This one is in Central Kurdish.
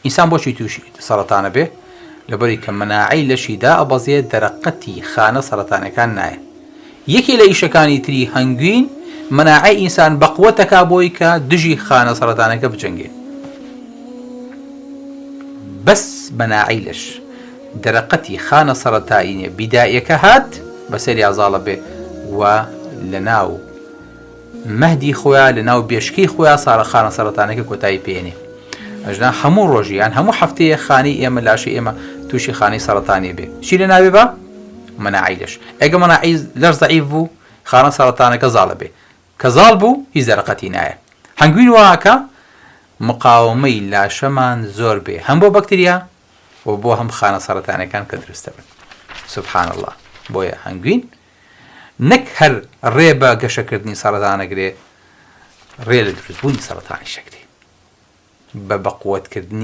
ئینسان بۆچی تووشی سەرەتانە بێ؟ لەبەری کە مەناعەی لەشی دائەبەزێ دەرەقەتی خانە سەرەتانەکان نایە. یەکێ لە ئیشەکانی تری هەنگوین مەناعەی ئینسان بەقوەت ئەکا بۆی کە دژی خانە سەرەتانەکە بجەنگێ. بەس مەناعەی لەش دەرەقەتی خانە سەرەتایینە بیدائیەکە هات بەسەریا زاڵە بێ و لەناو مەهدی خۆیا لە ناو بێشکەی خۆیا سارە خانە سەرەتانەکە کۆتایی پێێنێ ئەژنا هەموو ڕۆژی یان هەموو هەفتەیە خانی ئێمە لاشی ئێمە تووشی خانەی سەرەتانی بێ چی لە ناوێ بە مەناعی لەش ئەگە مەناعی لەش زەعیف بوو خانە سەرەتانەکە زاڵە بێ کە زاڵ بوو هیچ دەرەقەتی نایە هەنگوین واکە مقاومەی لاشەمان زۆر بێ هەم بۆ بەکتریا و بۆ هەم خانە سەرەتانەکان کە دروستە بن سبحان الله بۆیە هەنگوین نەک هەر ڕێ بە گەشەکردنی سەرەتان ئەگرێ، ڕێ لە دروستبوونی سەرەتانیش ئەگرێ بە بەقوەتکردنی.